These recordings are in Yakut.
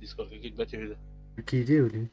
Дискордка киирбэт үһү да. Киириэ билигин.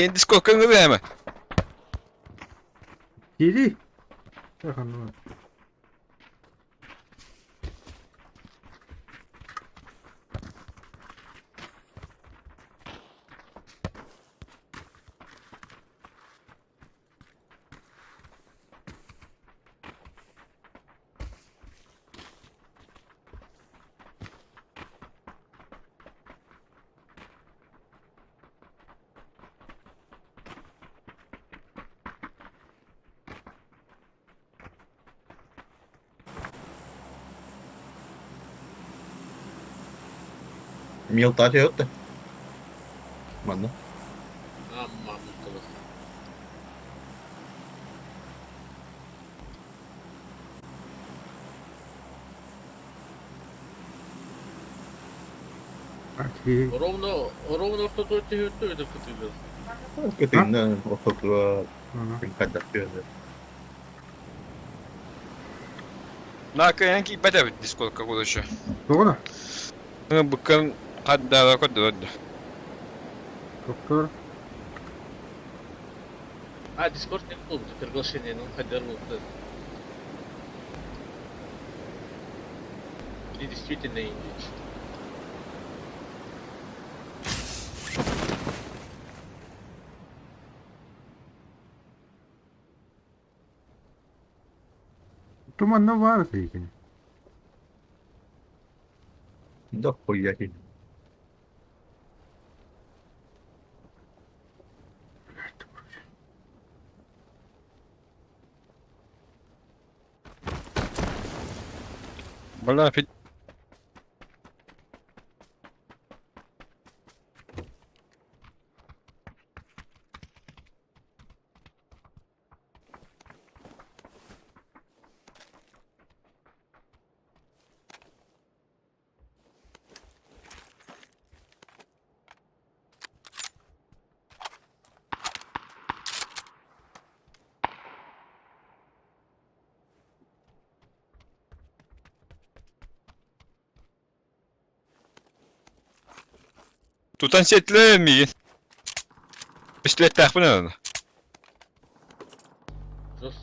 Диэн дискокка ыҥырыама. Киирии. Ханна Милтати өттө. Манна. Амма мутталар. Окей. Ровно, ровно ортотугар түһүөттэ өтөр кытыыга. Кытыынна ортотугар хайдах түһэр. Наакайан киирбэт эбит дискотека короче. Тоҕо да? Буккан хаддаара көрдөрөр да. Доктор. А, Дискорд не был, приглашение, ну хайдар был. И действительно индич. Туманна баар этэ Да хуя. Бля, Тутан сиэтлээ миигин. Пистолеттаахпын аны. Жос.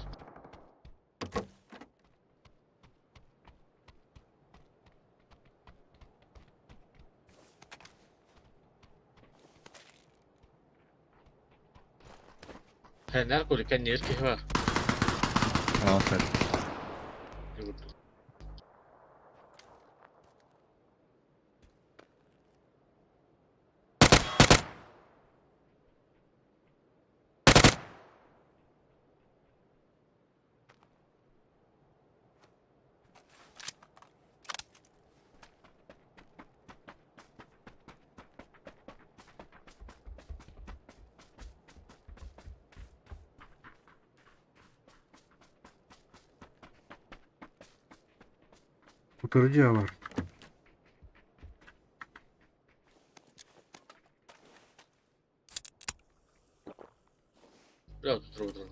Хэнэр курика нер киһи бар. Аа, сэр. Утары дьиэ бар. Бля, тут друг друга.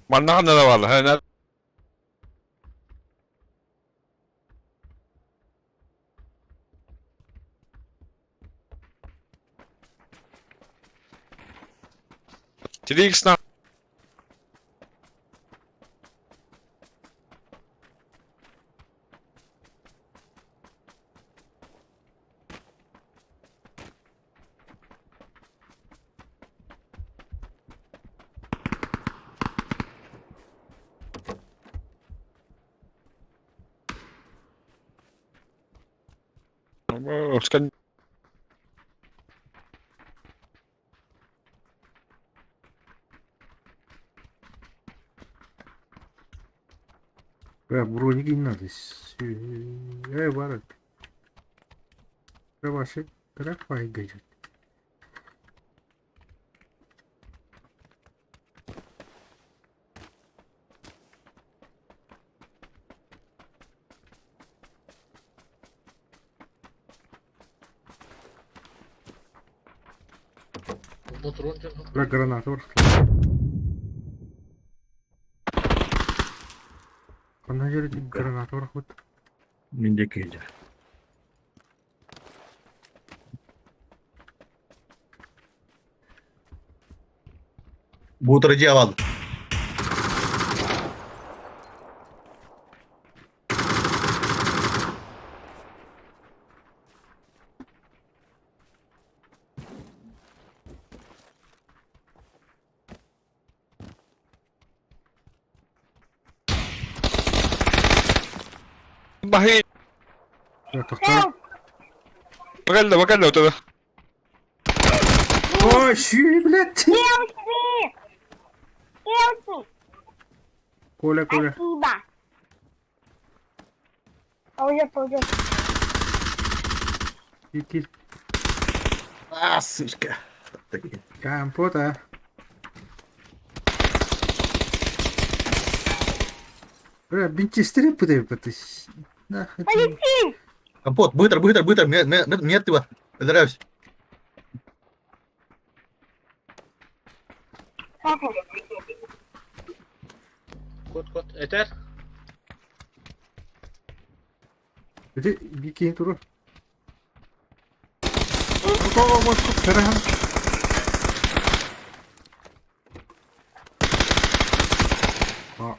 Манна ханна да баалла. Хэнэр Трикс на Скан Бля, броники не надо. Эй, барак. Ваши гайдет. Ботурун дьон. Бля, граната бар. Ханна жерде граната бар хот. Мин диэки киһи. Буутары дьиэ аҕалла. Баһы Тохтоо. Бакалла, бакалла утары. Ой, ши, блядь. Девочки! Девочки! Коля, Коля. Спасибо! Ползет, ползет. Ики. А, сучка. Такие. Компота. Бля, бинчестери пытаюсь. Нахуй. Полетим! Компот, быстро, быстро, быстро, мне, мне, мне этого. Поздравляюсь. Папа, Кот, кот. Этер. Ити бикин туру. О, о, о, А,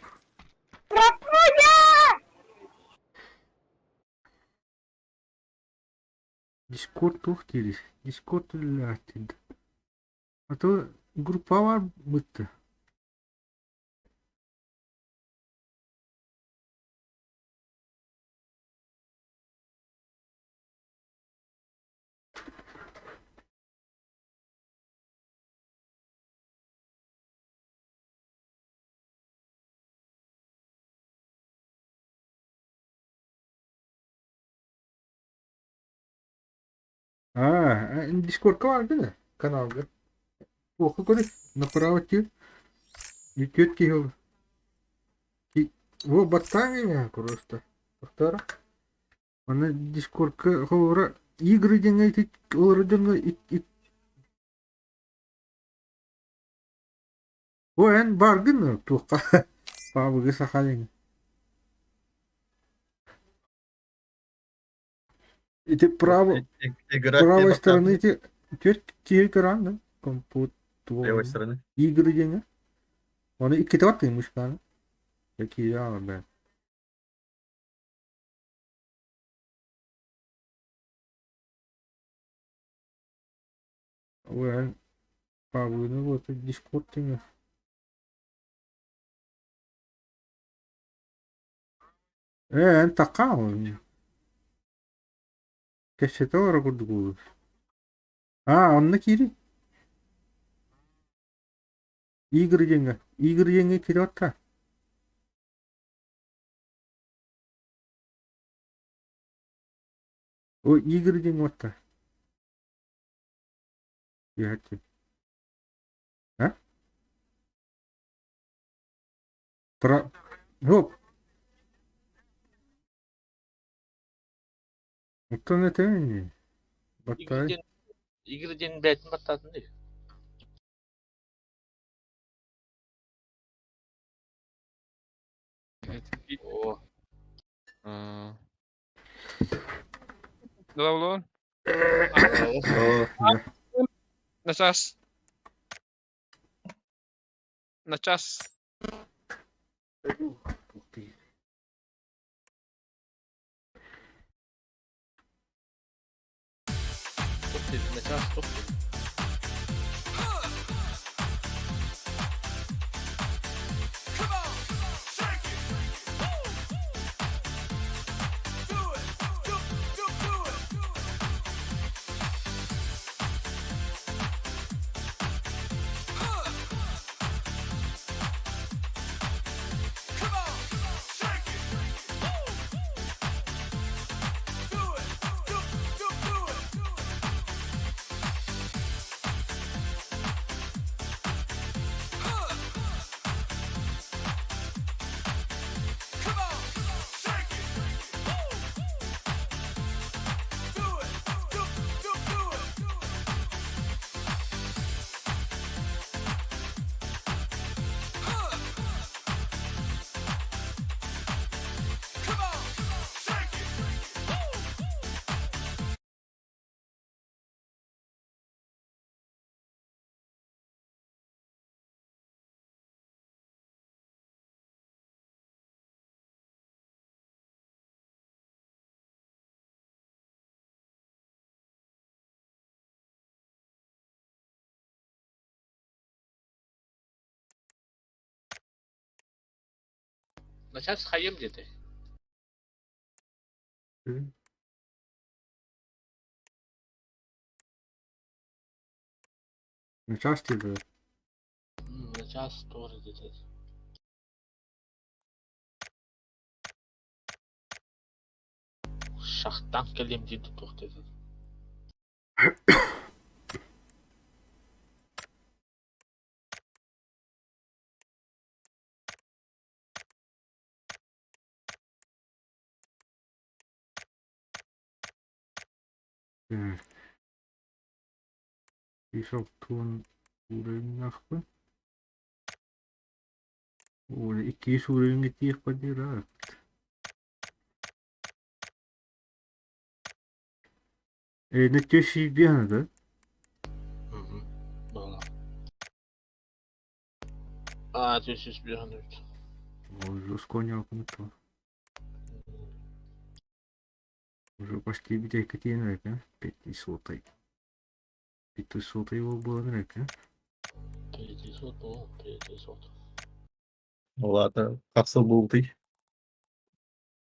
Папуля! Дискорд туох диирий? Дискорд үлэлээхтин. А то группа бытты. А, Дискордка баар гына каналга. Туохха көрү направо түр. Үтүөт киһи ол. Во баттаҥ просто. Тохтоор. Аны Дискордка холобура игры диэҥҥэ ити олорор дьоҥҥо О, эн бааргын туохха Паабыгы саха диэҥ. Ити право Играть правой стороны эти түөрт киһи көрөн да компот Левой стороны. игры диэҥҥэ. Оны иккитэ бар тыыммышкааны. Какие бля. Ой, эн Паабыгыны вот Дискорд диэҥҥэ. Э, эн такаа. Кэпсэтэ олорор курдук буолуо. А, онно киири. Игры диэҥҥэ. Игры диэҥҥэ киирэ барта. Ой, игры диэҥҥэ барта. Иһээччи. А? Про... Хоп. Оттон этэ Баттай. Игры диэн игры диэн бэйэтин баттаатын дии. О, Дорооболуун. О, Начаас. Начаас. Ух ты. Туох диир, начаас туох диир. Come on, shake it. Do it, do, do, do it. Начаас хайыам диэтэй? Начаас дииллэр. Начаас туох диэтэй? Шахтан кэлиэм дии туох диэтэй? Исоптуун уурайыҥнаахпын. Уонна иккис уурайыҥҥа тиийиэхпэр диэри ааспыт. Нөттүө да? Аа, 405 эбит. Оскуонньоокун то. Уже почти бүтэйкэ тиийэн эрэ пятисотый. Пятисотый буолан эрэ 500, о, 500. Ладно, хас сыл буолбутуй?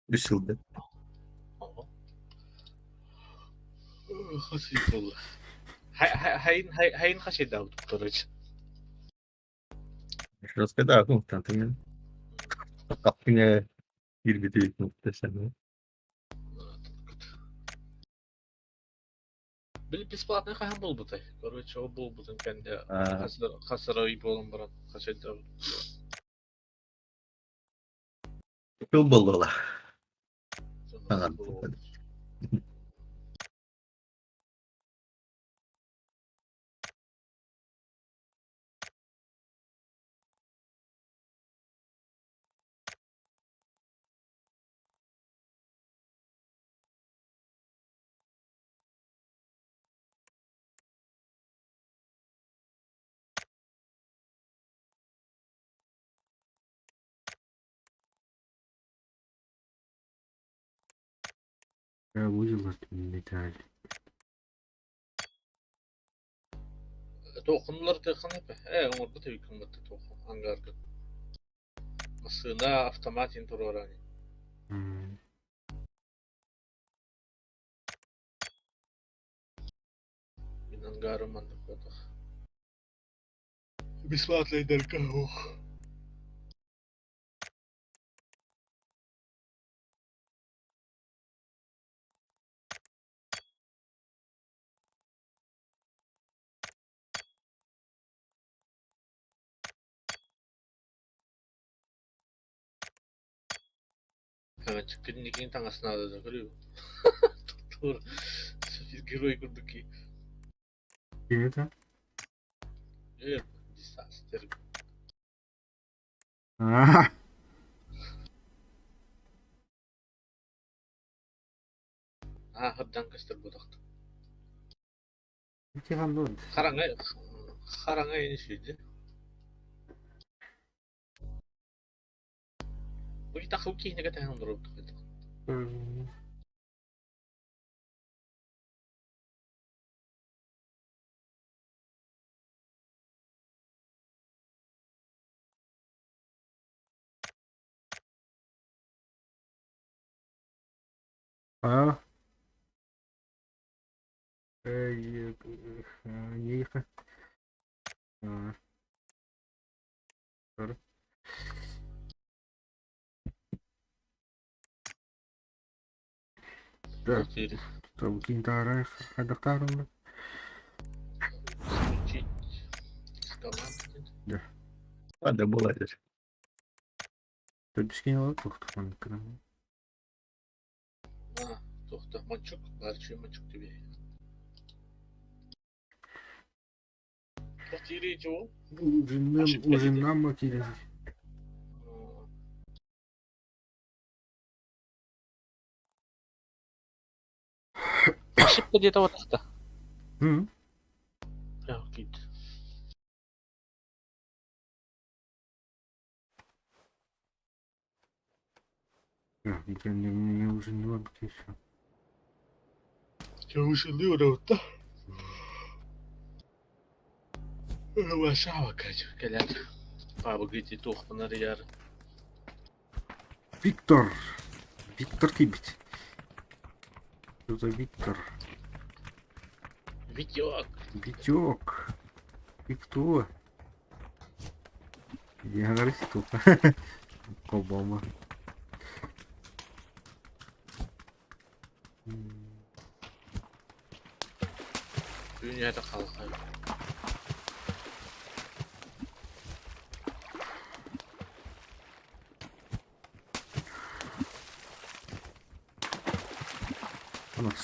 Үс сыл да. Ого. Хас ый буолла? Хайын хайын хасыйдаабыт, короче. Раскада, ну, там ты Капкине киирбити дэсэни. Били бесплатный хаһан буолбутай? Короче, ол буолбутун кэннэ хас ый буолан баран хасыйдаабыт. Сыл буолла. Выжила медаль. Туоххунулар тыаххана ээ оҥорбут эбиккин батта туох ангарга. Массыына автомат иһин туруораani. Мин ангарым маннык буотах. Бесплатныйдарга ух. Кинникин таҥас наада көрүү. Тур герой курдук ки. Это? Disaster. А, Аа, хабдан көстөр ботахт. Тихан Хараҥа хараҥа ини сүйдэ. Бу тахыл киһинеге тэһэн олорор. А. 9. Sorry. Да, Кintara хайдахтаарылла. Включить с команды. Да. Ада була здесь. Төрдүскен алып тоқтық маны. А, тохта мачук, барчы мачук тебе. Потири чего? Ужинам макили. Ошибка где-то вот так-то. М? Кит. Да, мне уже не надо еще. Че ушли да? Вашава, калят. Пабы гити тухпанар яр. Виктор! Виктор киирбит. Что за Виктор? Витек! Витек! Ты кто? Я расту. Обама. Түүнү халха.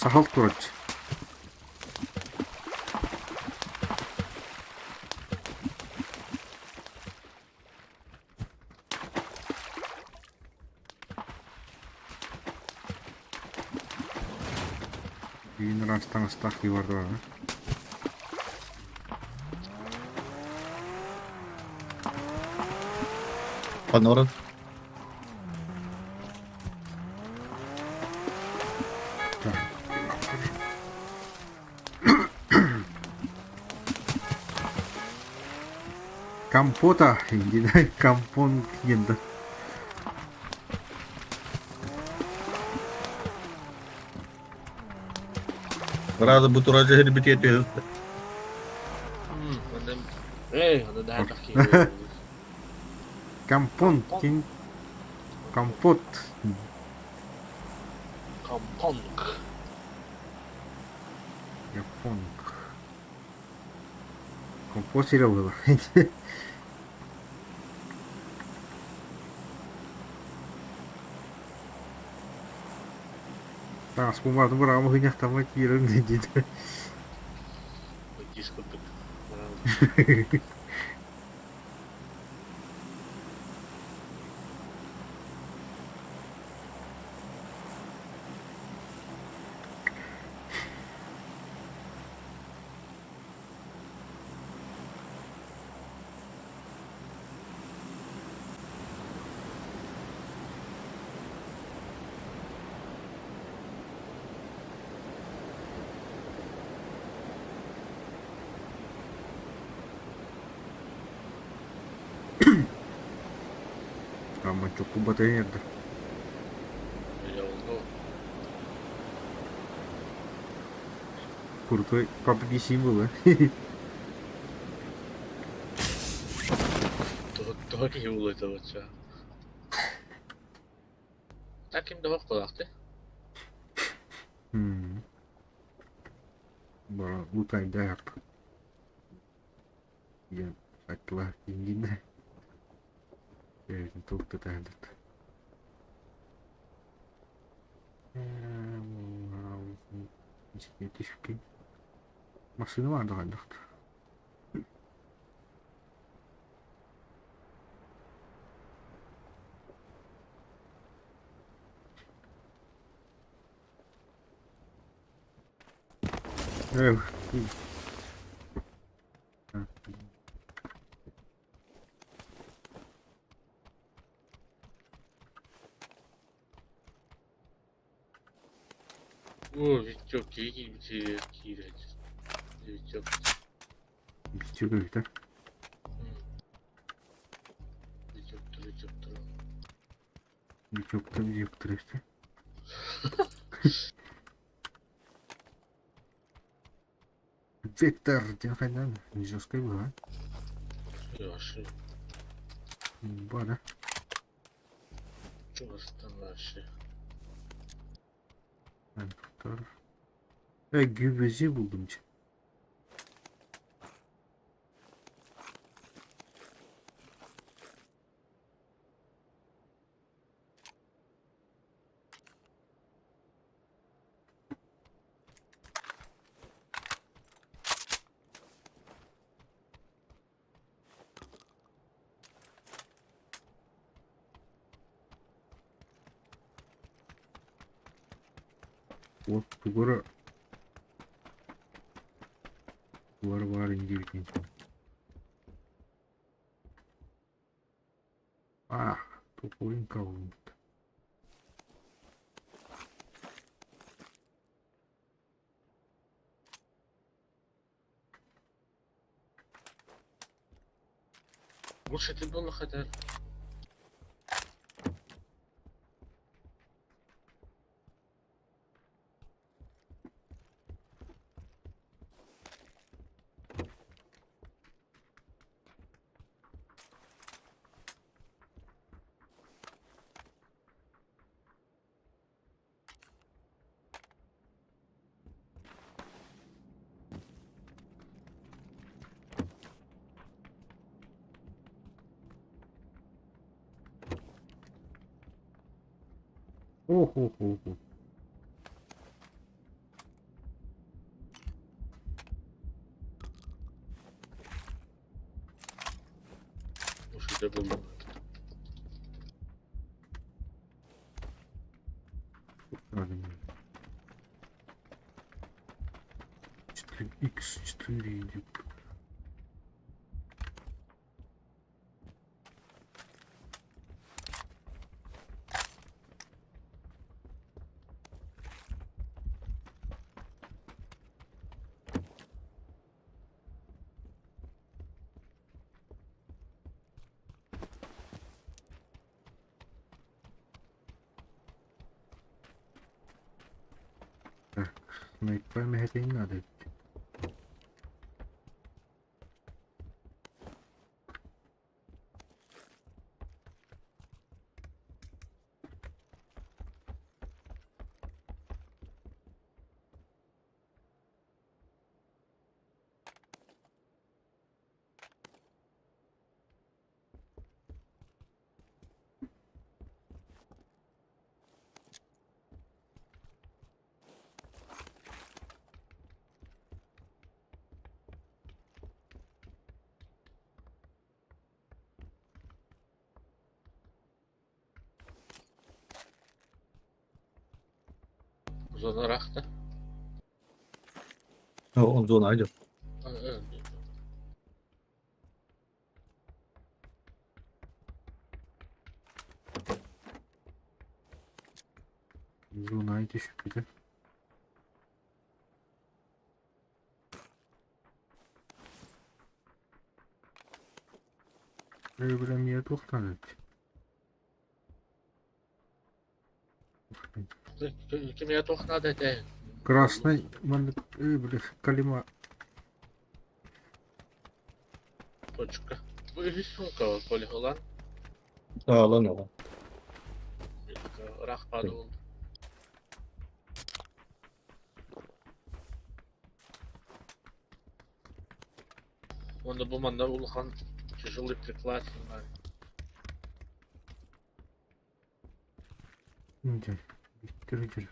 Сахал тураччы. Биин ыраас таҥастаах киһи бар дуо? Ханна Так. Компота, компон диэн да. Рада бу турар дьэһирбит түһэ Эй, аны да киһи. Компон, кин компот. Компонг. Японг. Компот сирэ буолар. Таҥаспын баҕатын быраҕан быһынньахтаммат киирэн диэтэ. Диск курдук. Ама чоппу батайын эрдэ. Крутой PUBG символы. Тоҕо киһи булуйта бачча. Так ким да кулаахты. Бара лутайдар. Диэн аттылар тиингиннэ. Туохта таһырдыт. Массыына баар да хайдах. Эх, Оо, Витек киһи киирээччи. Витек. Витек эбит Витек, Витек. Витек-то Витек эбит. Виктор, диэн хайдан жесткай была. Яшы. Бара. Чугастан вообще. Виктор. Гүбөзү булдум. Вот тугура Тугара баар индиэбитин. А, тупой кого-то. Лучше ты был хотя. Ох-ох-ох. Ушуйда буллум. Х 4 идет. Так, снайпами это не надо. Зона рахта. Он зона идет. Зона еще где? Бля, тоқтады. Ким туох надо этэ? Красный, ман, бля, калима. Точка. Бу үһүс сумка полиголан. А, ладно, ладно. Рах падал. Онда бу манна улахан тяжелый приклад. Где? Виктор, Виктор, Витек.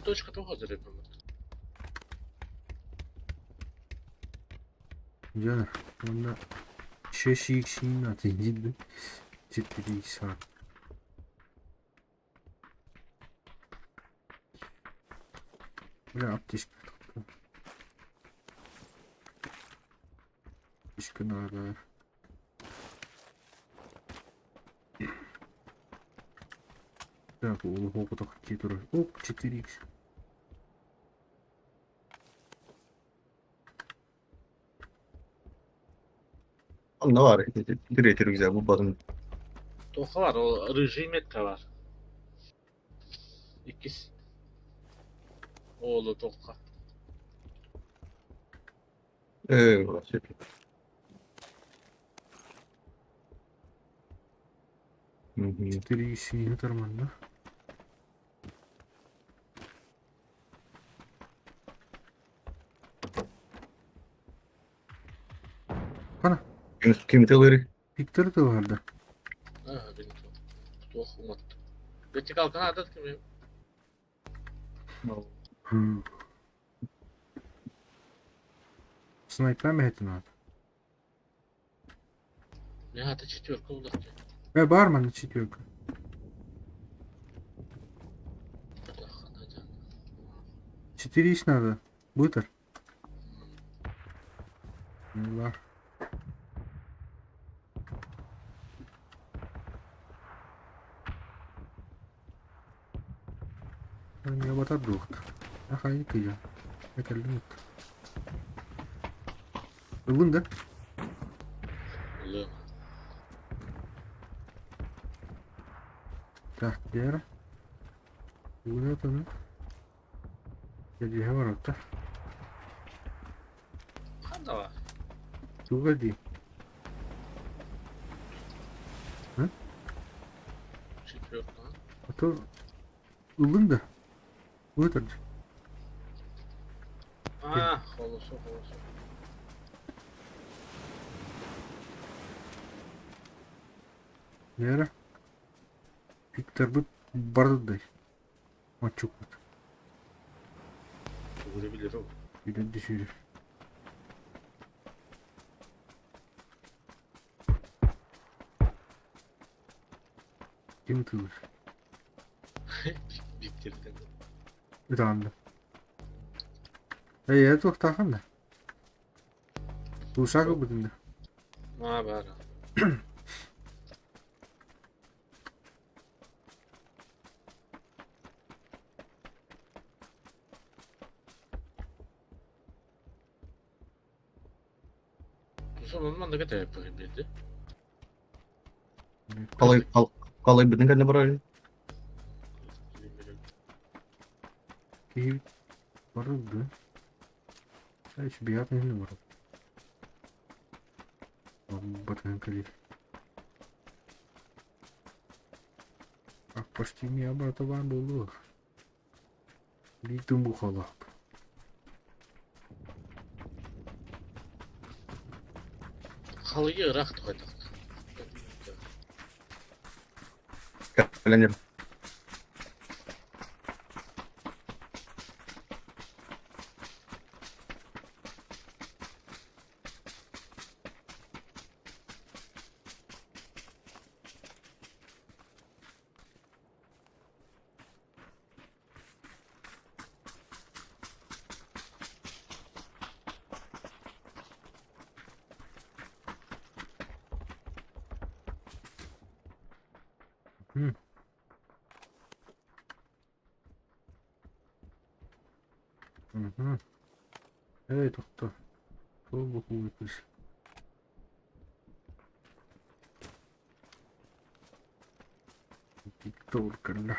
Точка того зарыбы. Дьэ, уонна 6 х 4 х. Бля, аптечка. Аптечка надо. Так, улугу турар. Оп, 4 х. Онно бар. Тире güzel bu badın. Тоха бар, ол рыжий метка бар. Иккис. Оолу тоққа. Э, Мгм. 4 х нормально. Кана, Ким ким телери? Виктор да барда. А, бин туох умат. Вертикал канада ким? Снайпами это надо. Я это четверка улахты. Бармен на четверка. 4 х надо. Бытер. Ну да. Не батар духт. Аха, я. Это лимит. Ылын да? Лым. Так, Вера. Вот это, да? Я ворота. Ханова. Угоди. Четверка. А то ылын да? Бытер. А, холосо, холосо. Вера. Викторбыт барды. Мачукпут. Тугу билэр ол. Билэн түсүрү. Ким ытыыр? Викторден. Ытаанды. Эй, туохтаахын да? Туусаага бутун да. Маа баар. Тусан манна кэтэһэ билди. Қалай қалай бітін кәне бар. Киһи барды. Эй, бият не бар. Батын кали. А почти ми братован болу. Битум бухала. Халыйы ыраах тухайдах. Кәләнер. Угу. Эй, тохто. Туох бухуутус. Виктор кэллэ.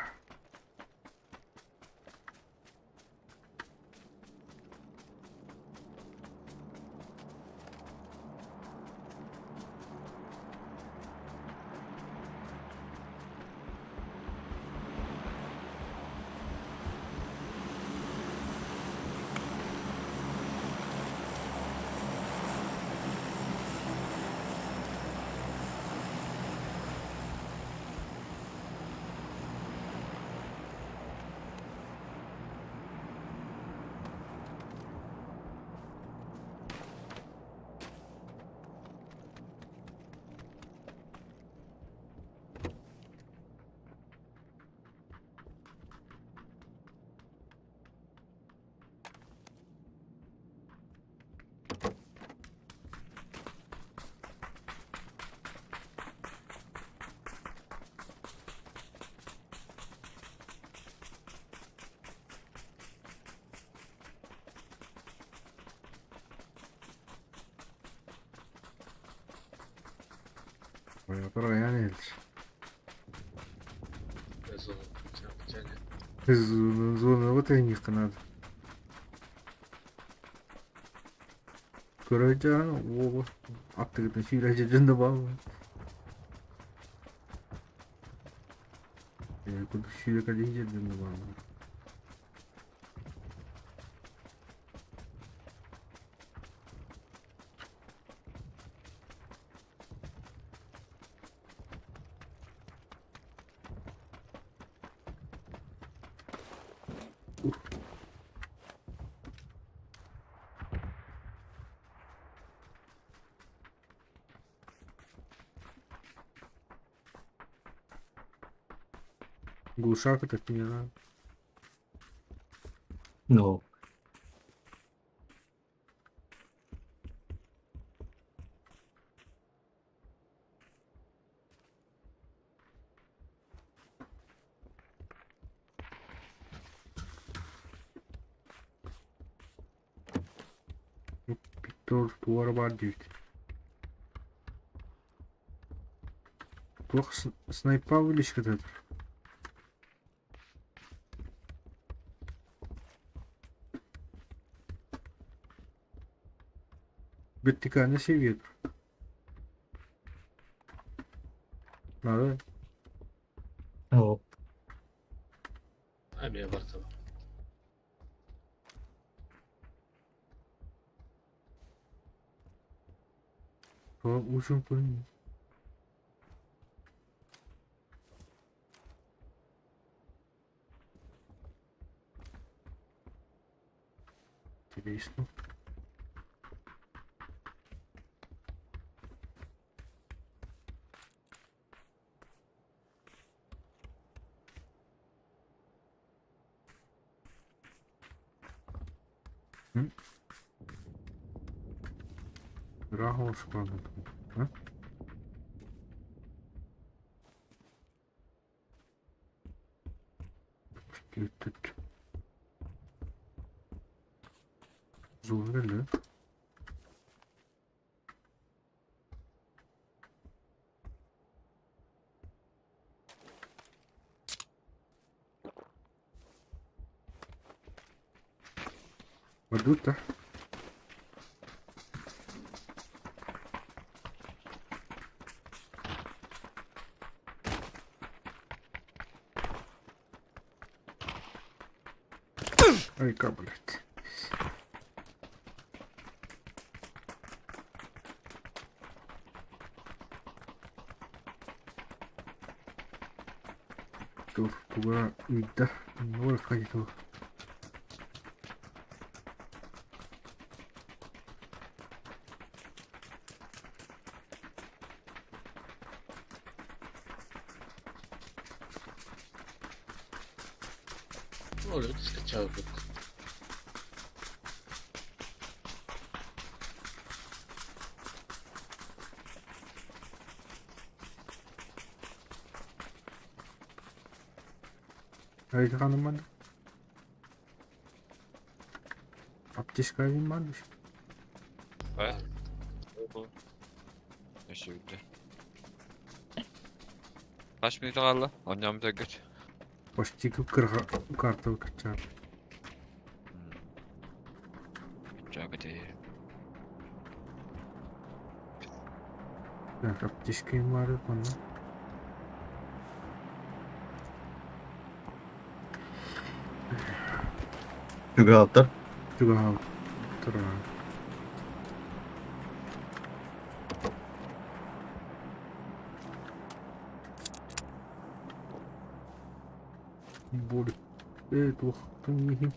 Тура яны зона вот и них надо. Короче, о, аттыгытын сүйрәже жынды бар. Куды сүйрәк жынды бар. Глушак это не надо. No. Виктор туара бар дейт. Туох снайпа вылечка Вертикально север. Надо. No. Эмиэ бартаба. Учим. Интересно. Ыраах а? Тут Зоны, да? Валюта. Айка, блядь. Тух, туга ыйда. Ноль хайду. Oluyor скачал. Айханыман. Аптечка бар Э? Өссө билдэ. Хас минута хаалла? Онньоон бүтэргит. Почти кырга карта качар. Чаакыты. Так, аптечка бар онно. Чугаһааттар. Чугаһал. Тура. Боль. Туох тун.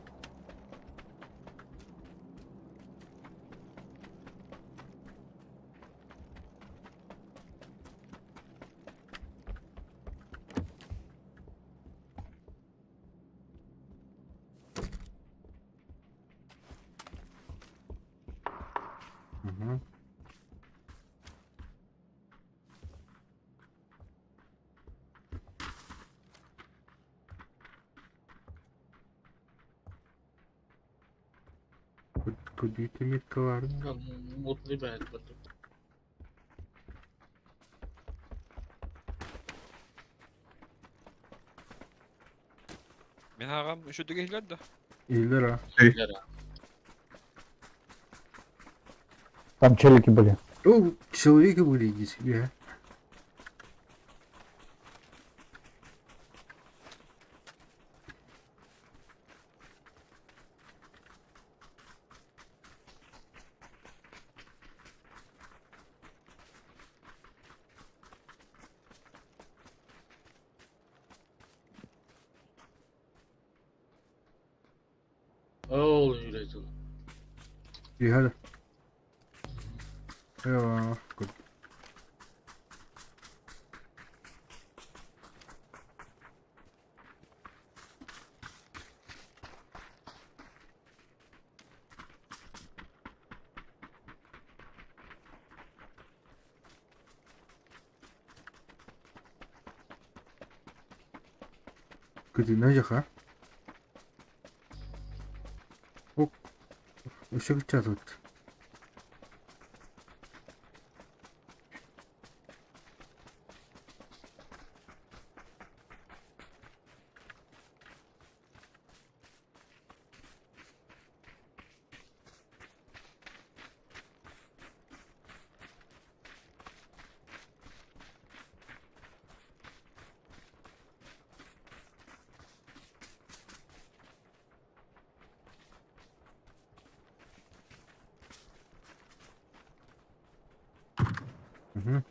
Ага. Куда меткалар? Мутный бэт бардым. Мин аҕам үчүгэй иһиллэр да. Илер а. Там челики были. О, человеки были, иди себе. Ол үйрәтил. Иһэр. Эва, good. Күтүнэ жаха. Ок. Өссө кыччаатыбыт. Угу.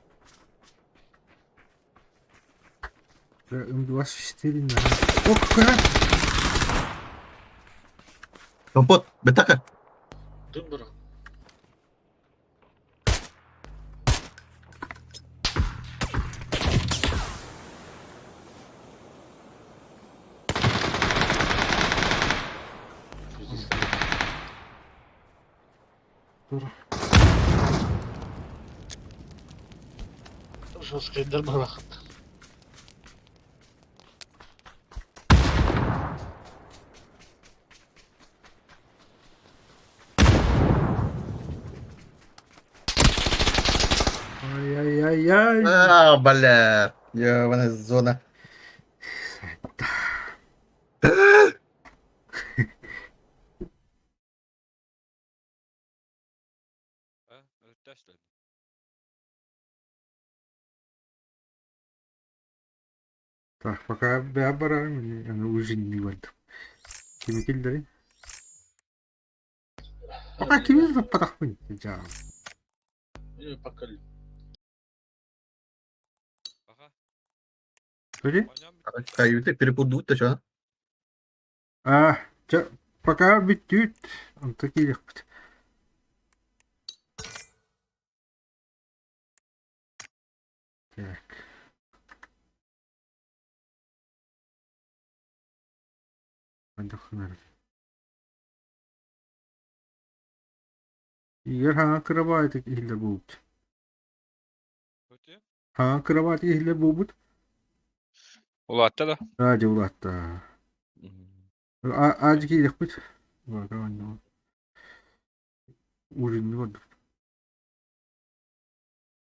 М24 на. О, какая! Компот, бэтака. Дым быраҕан. Жесткайдар балахат. Ай-яй-яй-яй. А, бля. Ёбаная зона. Ha, ötteşler. Так, пока бэйэ барарым, аны ужинный бардым. Кими киллэрин? Пока кими заппатахпын дьаа. Пока. Баха. Көрі? Оонньоон Каюты перепудут, ты чё? А, чэ, пока бүттүүт. Онто киириэхпит. Так. Отдохнар. Игорь хаҥа кырабаайдык иһиллэр буолбут. Өтө. Хаҥа кырабаайдык иһиллэр буолбут. Улаатта да. Аа, дьэ улаатта. Аадьы киириэхпит. Ужинный ордук.